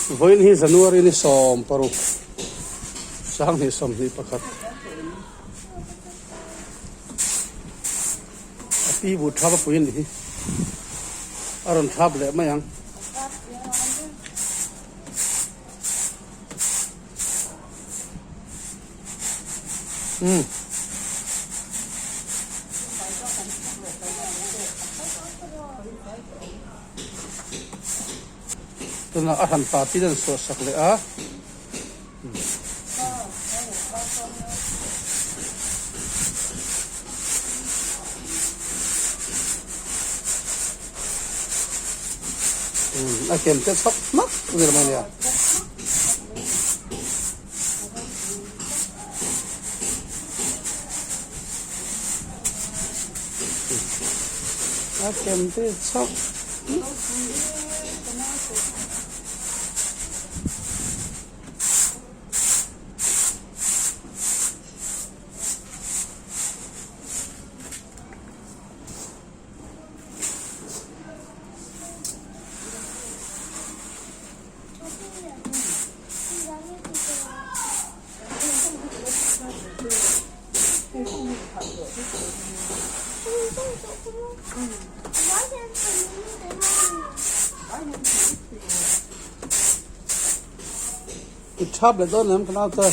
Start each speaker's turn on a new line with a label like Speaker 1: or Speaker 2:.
Speaker 1: Vawiin hi January ni 16 2021 a pi buh thap a pui a nih hi a rawn thap leh mai ang. Umm. Tunah a han pa pin an suah sak leh a. A kem te chhawk hmak a ni lo mai nia. A kem te chhawk. I thap leh dawn em ka nau te.